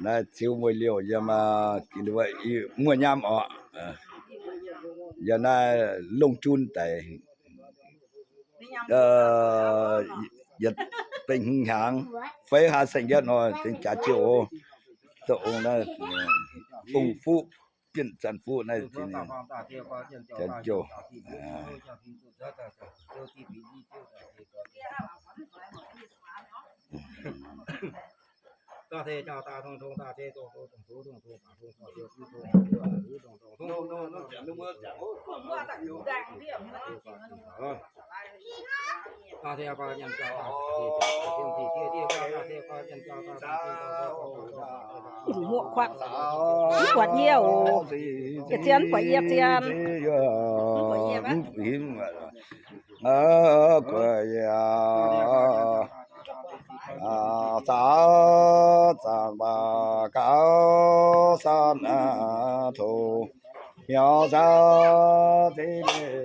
Naaiv ziux mueiz liouh yiem, muoz-nyaam orqc. Yiem naaiv longh jun daic, yietc bengh hmz hnyangx, feix hlaax saeng-yietv nor, tengx jaax jiouh oc. Dongh ong naaiv, ong fuqv, bienh zanc fuqv naaiv, jaax jiouh. Muoqv kuatv, mv buatc yie oc. Ga'zien buatc yie zien. Mv buatc yie aqv. Zaux zanc baac gaux san tongx, hnyouv zaux zinh mienh.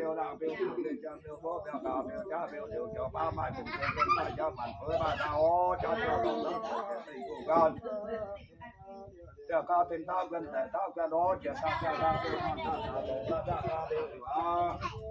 biouv laangh biouv, biouv jaa biouv, biouv gaax biouv jaav biouv, biouv jauv baav maaih biouv jauv, biouv maaih jauv maanc fouv maaih jauv o, jaav biouv gauh lorqc, biouv gauh. Jaav gauh benx dauh guanh daic dauh guanh o, jiex dauh guanh dauh biouv, dauh dauh biouv, dauh dauh biouv aqv.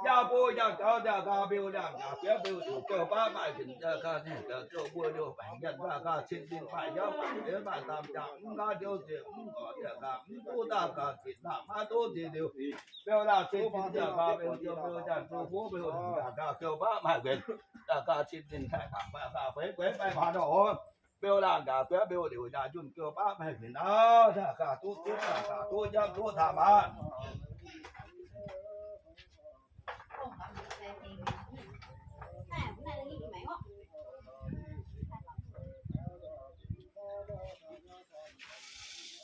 Yaac mbuo yangh jauv daaih gauh mbiouh liangh, yaac fiev mbiouh zuqc gauh baav maaih fingx daaih gauh ninh gauh zouv mbuo liouh baengc nyanc daaih gauh cin ninh maaih yaav baengc liuz maaih dam jangx mv nqaatv liouh nzengc mv gorqv daaih gauh mv duqv daaih gauh zitc daaih maiv duqv zitc liouh. Mbiouh laangh cin ninh daaih gauh mbiouh liouh mbiouh nyanc zuqc mbuo mbiouh daaih gauh gauh baav maaih fingx daaih gauh cin ninh daaih gauh maaih gauh feix gueix maaih hmuangx nor. Mbiouh laangh gaax gueiv mbiouh liuz njaaux njunh gauh baav maaih fingx nor daaih gauh duqv duqv daaih gauh duqv njaaux duqv taux maah.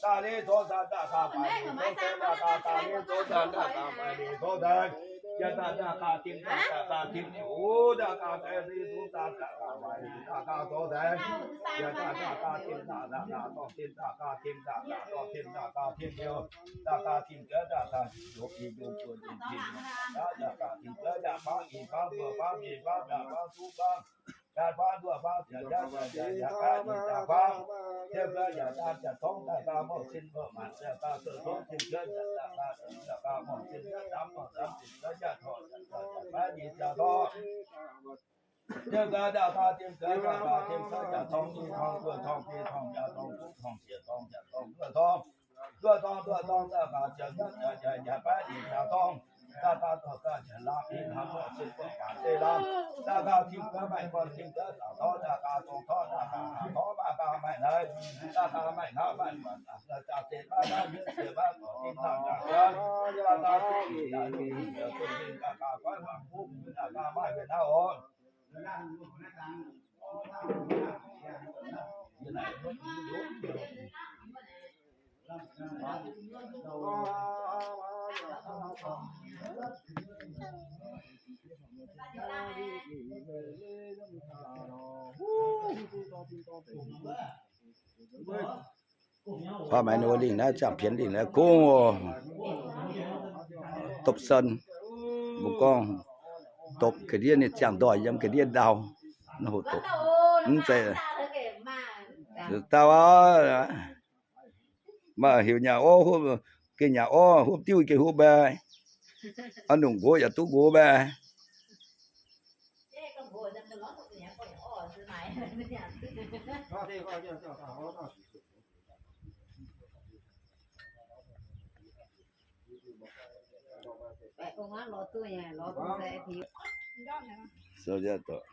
Daaih liuz zoux zanc daaih gaax, daaih liuz zoux zanc daaih gaax, daaih liuz zoux zanc. Yaac daaih daaih gaax tim daaih daaih gaax tim, o, daaih gaax daaih zinh zungv daaih daaih gaax waaic daaih gaax dorh daaih. Yaac daaih daaih gaax tim daaih daaih daaih dorh tim daaih gaax tim daaih daaih dorh tim daaih gaax tim liuz, daaih gaax tim gaax daaih gaax tim liuz, yaac daaih gaax tim gaax yaac faanv nyeic faanv muoz faanv nyeic faanv daaih faanv zuqv faanv, yaac faanv nduoh faanv ziepc yaac yaac yaac faanv nyeic daaih faanv, tim gaax yaac daaih ziepc tongv daaih gaax mouc cin mouc maanc daaih gaax ziepc tongv tim gaax yaac daaih gaax tim daaih gaax mouc cin gaax daaih mouc daaih tim gaax yaac torngc yaac faanv nyeic daaih torngc. Tim gaax daaih gaax tim gaax daaih gaax tim gaax yaac torngc i torngc guoqv torngc biei torngc jaax torngc duqv torngc sieqv torngc jaax torngc duoh torngc, duoh torngc duoh torngc daaih gaax ziepc yaac yaac yaac faanv nyeic daaih torngc. Daaih gaax dorh gaax ziepc lamh i lamh mouc cin mouc maanc deix lamh. Daaih gaax tim gaax maaih gorn tim gaax daaih torv daaih gaax zong torv daaih gaax gaax torv maaih gaax maaih naaiv. Daaih gaax maaih ngaqv maaih muonc daaih gaax deix maaih gaax yienh deix maaih gorqv tim daaih gaax yienh. Daaih gaax duqv daaih duqv daaih duqv daaih gaax goiv mangc buv daaih gaax maaih mienh naaiv oc. Faah maaiz ninh mbuo lingh naaiv ziangh pienx lingh naaiv kungx dopv sen, mbuo gorngv dopv ga'ndiev ninh ziangh ndoih yiem ga'ndiev ndau, naaiv hoc dopv. Mv zeiz dauh aqv. Maaih heuc nyaah orv, geh nyaah orv, huv diuv geh huv mbaeqc. A'nungc nqox yaac duqv nqox mbaeqc. Sou jienv doqc.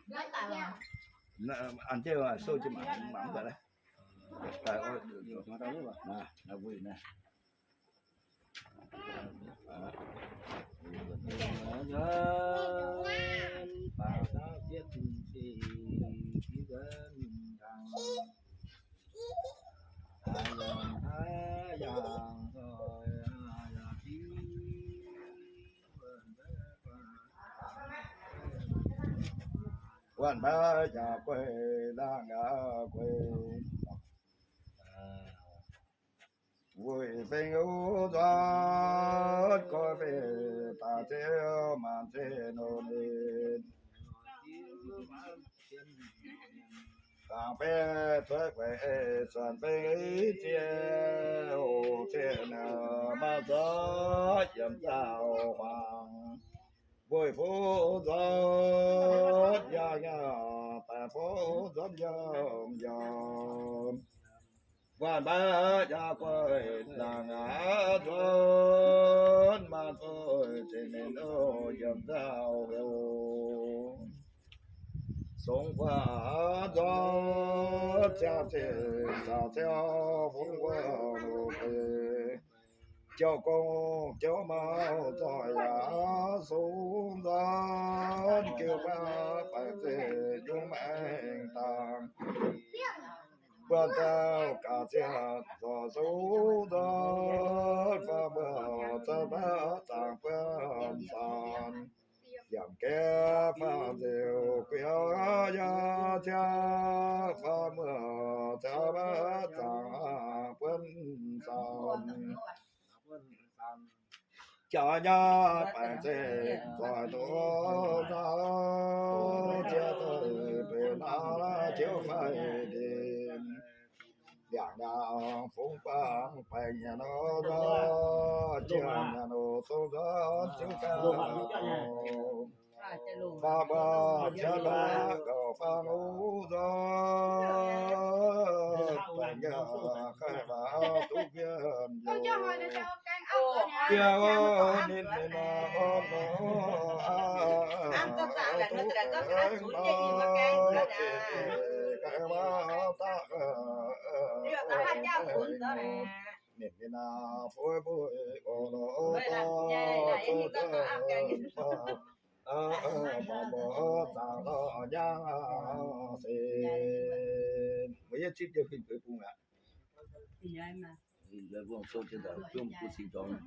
An jienv sou jienv mangc, mangc daaih. Wuonh mbaeqv jaax gueix, laangh gaax gueix. Wuic fingx uv nzuonx, goiv fingx daaih ziouc maanc zinh nor ninh. Dangc fingx cuotv gueix, suonc fingx ziex, hoc zinh maaih nzuonx yiem zaauh huaangx. Wuic fuqv nzuonx yangh yangh, daaih fuqv nzuonx yiem yiem. Wuonh mbaeqv jaax gueix, laangh gaax nzuonx, maanc zuqc zinh ninh yiem zaauh heuc. Songx guaax nzuonx, ziangh zinh zaangc ziouv fungx wuov loz-beiv. Jouv gong jouv mauv zoih yaac sungx nzuonx, jiu baav baengc zeiv yungz maengx dangh. Buonv dauh gaax ziangh zoih sungx nzuonx, faam muoz zanc baav zaangc buonv zanc. Yaac gaeqv faam nziouc guiaux yaac ziangh, faam muoz zanc baav zaangc buonv zanc. Jaax nyaav baengc zeiv zoih doz nzauh, jiex doic benx aav jiouv fai ndin. Liangx nyaax fungx baamh baengc nyanc nor, jiex nyanc nor zong nzuonx ziouv ganh. Faam mbuo qiex gauh faam uv nzuonx, baengc nyaax khai waac duqv mienh youh. Yie ninh ninh nor, ninh ninh nor, ninh ninh nor, ninh ninh nor, fuix mbuo oc, nor, zoux zoux, mbuo mbuo zaangc lorz nyangv se. Mbuo yietv zipv jienv fingx bueix bung aqv. Mbuo sou jienv daaih zungv bun sing dorngx.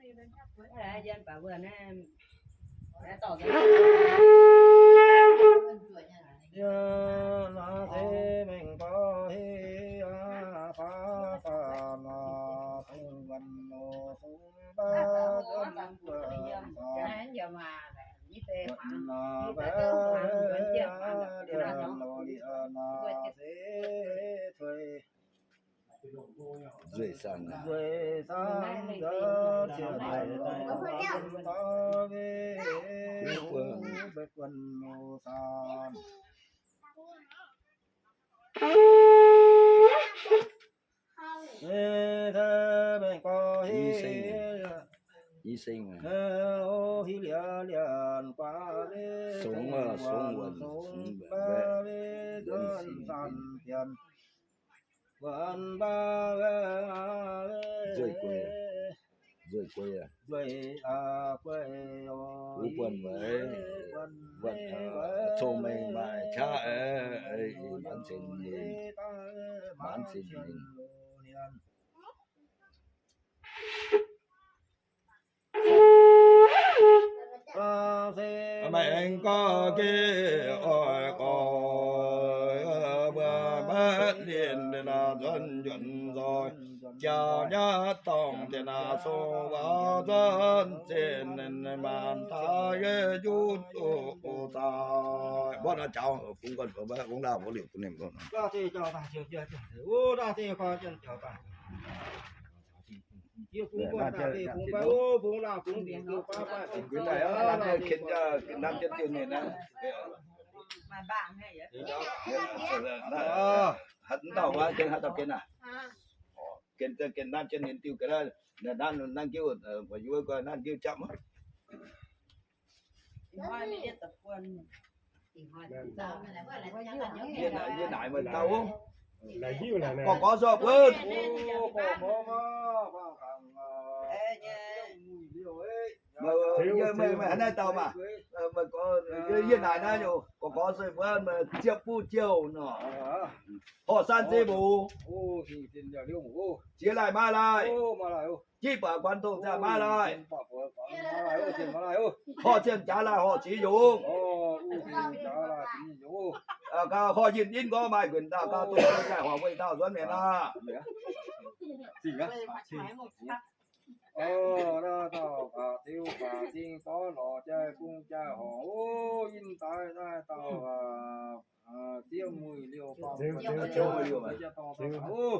Yie naaiv se mengh gorx heh aqv, faav faam sung wuonh loz sung baav nzuonx wuonh faam, wuonh baav wuonh loz lienh naaiv se tuix. Nzueic saanh, nzueic saanh, ziex nzueic saanh, beiv guanh loz saanh. Sungx, sungx wuonh, sungx wuonh, nzueic guei, nzueic guei, wuov buonc weic, buonc cong-mengh maaih qaqv, maanz zinx ninh, maanz zinx ninh. Maaih aengx gorx geh oix gorx, mbuo maiv linh naaic nzuonx njuonx nzoih, jauv nyatv dorngh deix naaic sung waac nzuonx zinh maanc daaih yie juv duqv zaaih. Mbuo naaiv jauv fungx guanh fungx maiv fungx laauh fungx liuc duqv ninh mbuo. Haaix dauh wuov, gengh haaix dauh gengh aac? Gengh, gengh naaiv jienv ninh diuh ga'naaiv, naaiv, naaiv, naaiv njiuv, mbuo yie guai naaiv njiuv japv. Yie naaic, yie naaic meih dauh. Gorx gorx sorqv mbuo. Meih, meih, meih haaix naaiv dauh maah? Meih gorx, yie naaic naaiv nyungc, gorx gorx sorqv mbuo, meih ziepc buv jouh nor. Horqc san zeiv mbuox. Ziex laih maaih laih. Jiv baac guan dongh ziangh maaih laih. Horqc zienh jaax laih horqc ziex yungz. Gauh horqc yinh in gorngv maaih nquenc dauh, gauh dongh daaih horqc weih dauh nzuonx mi'aqv. Naaiv dauh baac ziu baac zing zorv lorz jai bung jai horc. O, in daaih naaiv dauh siev muic liouh faam, o,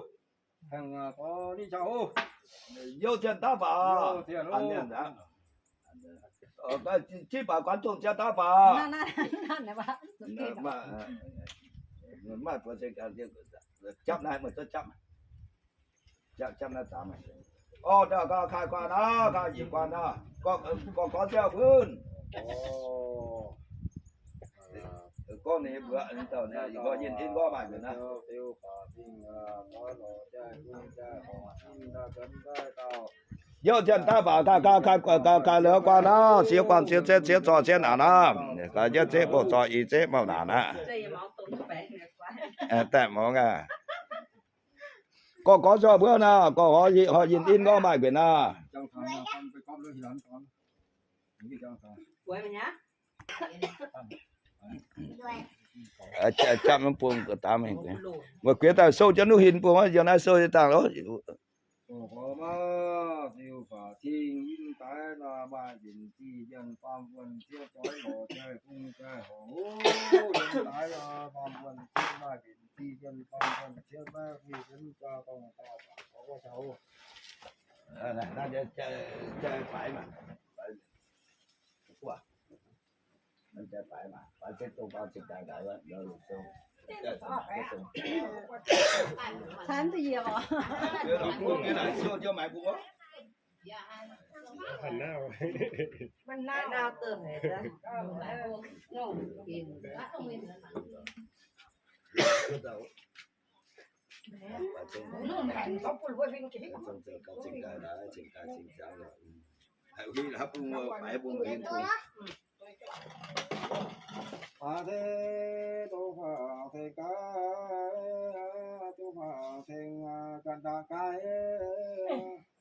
hengx gorx ninh jauv o. Youh zienh daav faaux. Jiv baac guan dongh ziangh daav faaux. Maaih buoz japv naaiv, meih zorqv japv. Japv, japv naaiv zangx. O, ndau gauh kaaix guanh aqv, kaaix yietc guanh aqv. Gorngv, gorngv, gorngv ziangh fun. Gorngv ninh mbuo dauh ninh gorngv yinh in gorngv maaih nquenc naaiv. Youh zienh daav faaux, gauh, gauh kaaix guanh, gauh kaaix lorz guanh aqv. Siev guanh siev zeiv, siev zorqv siev naanc aqv. Gauh yietv zeiv mbuo zorqv i zeiv mouh naanc aqv. Daaih mungz aqv. Gorngv gorngv zorqv mbuo naaic, gorngv horqc yinh in gorngv maaih nquenc naaiv. Japv mv bung ga'daav mingh. Meih guiex daaih sou jienv nuv hin bung, yiem naaiv sou dangh loh.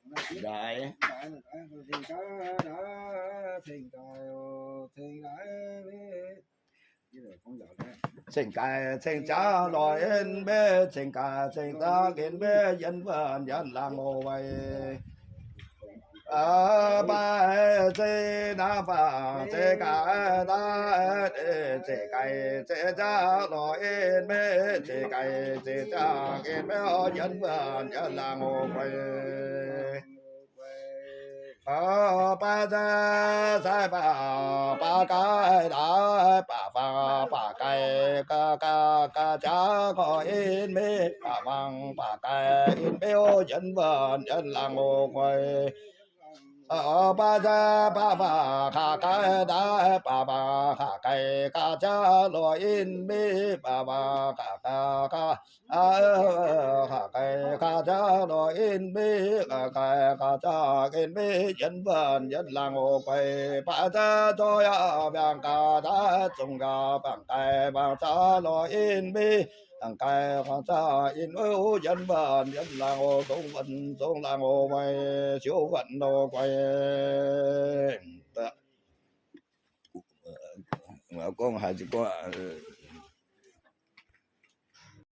Ndaaix. Ceng-gaaix ceng-jaav lorz in mbiv, ceng-gaaix ceng-jaav in mbiv, yienv wuonh yienv laangz o wei. Baaix zeiv naaiv faah zeiv gaaix naaiv, zeiv gaaix zeiv jaav lorz in mbiv, zeiv gaaix zeiv jaav in mbiv, yienv wuonh yienv laangz o wei. Baaix zeiv, baaix faah baaix gaaix naaiv, baaix faah baaix gaaix gaax gaax gaax jaav lorz in mbiv, baaix faah baaix gaaix in mbiv, yienv wuonh yienv laangz o wei. Baaix zeiv, baaix faah gaaix naaiv, baaix faah gaaix gaax jaav lorz in mbiv, baaix faah gaaix gaax gaax gaax jaav lorz in mbiv, gaax gaax gaax jaav in mbiv, yienv wuonh yienv laangz o wei. Baaix zeiv, zorqv yaac biangh gaax naaiv, zongh yaac biangh gaax biangh jaav lorz in mbiv, biangh gaax biangh jaav in mbiv, yienv wuonh yienv laangz o, zongh wuonh zongh laangz o wei, siouc wuonh o wei. Gorngv haiz gorngv